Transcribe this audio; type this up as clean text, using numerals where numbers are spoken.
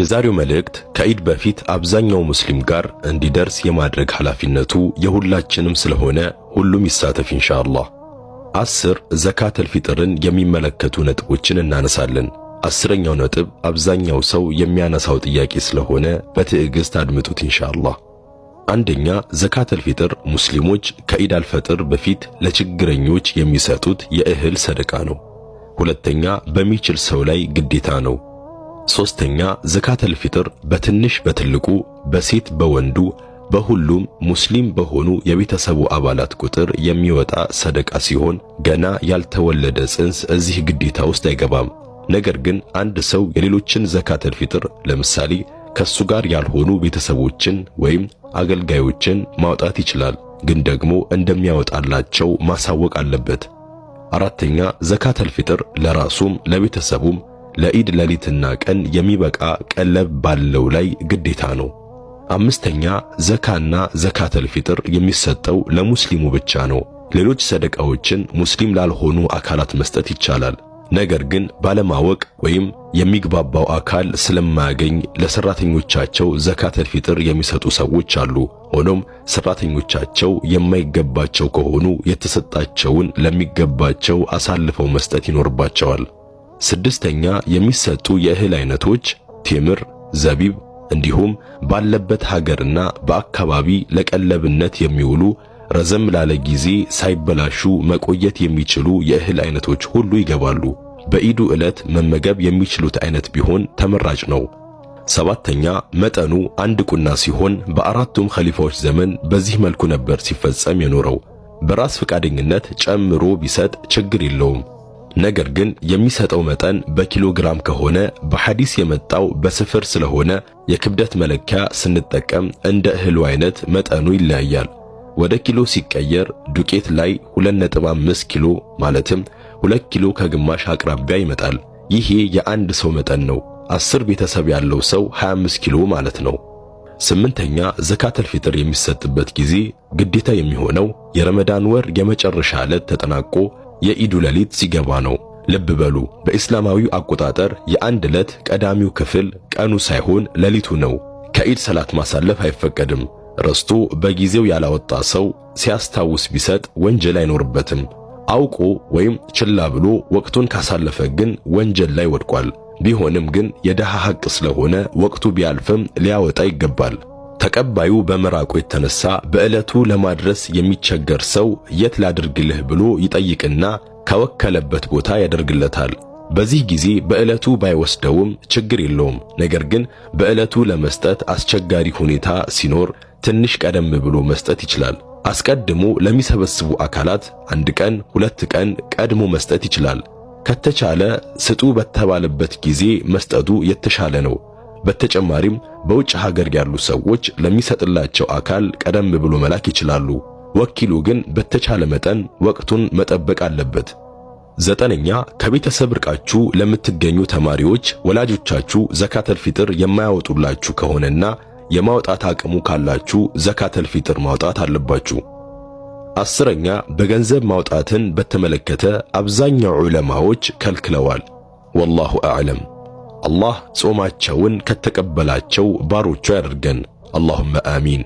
የዛሬው መልእክት ከኢድ በፊት አብዛኛው ሙስሊም ጋር እንዲደርስ የማድረግ ኃላፊነቱ የሁላችንም ስለሆነ ሁሉም ይሳተፍ ኢንሻአላህ። 10 ዘካተል ፊጥርን የሚመለከቱ ነጥቦችን እናነሳለን። 10ኛው ነጥብ አብዛኛው ሰው የሚያነሳው ጥያቄ ስለሆነ በትዕግስት አድምጡት ኢንሻአላህ። አንደኛ፣ ዘካተል ፊጥር ሙስሊሞች ከኢድ አልፈጥር በፊት ለችግረኞች የሚሰጡት የእህል ሰደቃ ነው። ሁለተኛ፣ በሚችል ሰው ላይ ግዴታ ነው። ሶስተኛ፣ ዘካተል ፊጥር በትንሽ በትልቁ፣ በሴት በወንዱ፣ በሁሉም ሙስሊም በሆኑ የቤተሰቡ አባላት ቁጥር የሚወጣ ሰደቃ ሲሆን ገና ያልተወለደ ጽንስ እዚህ ግዴታ ውስጥ አይገባም። ነገር ግን አንድ ሰው የሌሎችን ዘካተል ፊጥር፣ ለምሳሌ ከሱ ጋር ያልሆኑ ቤተሰቦችን ወይም አገልጋዮችን ማውጣት ይችላል። ግን ደግሞ እንደሚያወጣላቸው ማሳወቅ አለበት። አራተኛ፣ ዘካተል ፊጥር ለራሱም ለቤተሰቡም ለኢድ ሌሊትና ቀን የሚበቃ ቀለብ ባለው ላይ ግዴታ ነው። አምስተኛ፣ ዘካና ዘካተል ፊጥር የሚሰጠው ለሙስሊሙ ብቻ ነው። ሌሎች ሰደቃዎችን ሙስሊም ላልሆኑ አካላት መስጠት ይቻላል። ነገር ግን ባለማወቅ ወይም የሚግባባው አካል ስለማያገኝ ለሰራተኞቻቸው ዘካተል ፊጥር የሚሰጡ ሰዎች አሉ። ሆኖም ሰራተኞቻቸው የማይገባቸው ከሆኑ የተሰጣቸውን ለሚገባቸው አሳልፈው መስጠት ይኖርባቸዋል። ስድስተኛ፣ የሚሰጡ የእህል አይነቶች ቴምር፣ ዘቢብ እንዲሁም ባለበት ሀገርና በአካባቢ ለቀለብነት የሚውሉ፣ ረዘም ላለ ጊዜ ሳይበላሹ መቆየት የሚችሉ የእህል አይነቶች ሁሉ ይገባሉ። በኢዱ ዕለት መመገብ የሚችሉት አይነት ቢሆን ተመራጭ ነው። ሰባተኛ፣ መጠኑ አንድ ቁና ሲሆን በአራቱም ኸሊፋዎች ዘመን በዚህ መልኩ ነበር ሲፈጸም የኖረው። በራስ ፈቃደኝነት ጨምሮ ቢሰጥ ችግር የለውም። ነገር ግን የሚሰጠው መጠን በኪሎ ግራም ከሆነ፣ በሐዲስ የመጣው በስፍር ስለሆነ፣ የክብደት መለኪያ ስንጠቀም እንደ እህሉ አይነት መጠኑ ይለያያል። ወደ ኪሎ ሲቀየር ዱቄት ላይ 2.5 ኪሎ፣ ማለትም 2 ኪሎ ከግማሽ አቅራቢያ ይመጣል። ይሄ የአንድ ሰው መጠን ነው። 10 ቤተሰብ ያለው ሰው 25 ኪሎ ማለት ነው። ስምንተኛ፣ ዘካተል ፊጥር የሚሰጥበት ጊዜ ግዴታ የሚሆነው የረመዳን ወር የመጨረሻ ዕለት ተጠናቆ የኢዱ ሌሊት ሲገባ ነው። ልብ በሉ፣ በኢስላማዊው አቆጣጠር የአንድ ዕለት ቀዳሚው ክፍል ቀኑ ሳይሆን ሌሊቱ ነው። ከኢድ ሰላት ማሳለፍ አይፈቀድም። ረስቶ በጊዜው ያላወጣ ሰው ሲያስታውስ ቢሰጥ ወንጀል አይኖርበትም። አውቆ ወይም ችላ ብሎ ወቅቱን ካሳለፈ ግን ወንጀል ላይ ወድቋል። ቢሆንም ግን የደሃ ሐቅ ስለሆነ ወቅቱ ቢያልፍም ሊያወጣ ይገባል። ተቀባዩ በመራቁ የተነሳ በዕለቱ ለማድረስ የሚቸገር ሰው የት ላድርግልህ ብሎ ይጠይቅና ከወከለበት ቦታ ያደርግለታል። በዚህ ጊዜ በዕለቱ ባይወስደውም ችግር የለውም። ነገር ግን በዕለቱ ለመስጠት አስቸጋሪ ሁኔታ ሲኖር ትንሽ ቀደም ብሎ መስጠት ይችላል። አስቀድሞ ለሚሰበስቡ አካላት አንድ ቀን፣ 2 ቀን ቀድሞ መስጠት ይችላል። ከተቻለ ስጡ በተባለበት ጊዜ መስጠቱ የተሻለ ነው። በተጨማሪም በውጭ ሀገር ያሉ ሰዎች ለሚሰጥላቸው አካል ቀደም ብሎ መላክ ይችላሉ። ወኪሉ ግን በተቻለ መጠን ወቅቱን መጠበቅ አለበት። ዘጠነኛ፣ ከቤተሰብ ርቃችሁ ለምትገኙ ተማሪዎች፣ ወላጆቻችሁ ዘካተል ፊጥር የማያወጡላችሁ ከሆነና የማውጣት አቅሙ ካላችሁ ዘካተል ፊጥር ማውጣት አለባችሁ። 10ኛ፣ በገንዘብ ማውጣትን በተመለከተ አብዛኛው ዑለማዎች ከልክለዋል። ወላሁ አዕለም። አላህ ጾማቸውን ከተቀበላቸው ባሮቹ ያደርገን። አላሁመ አሚን።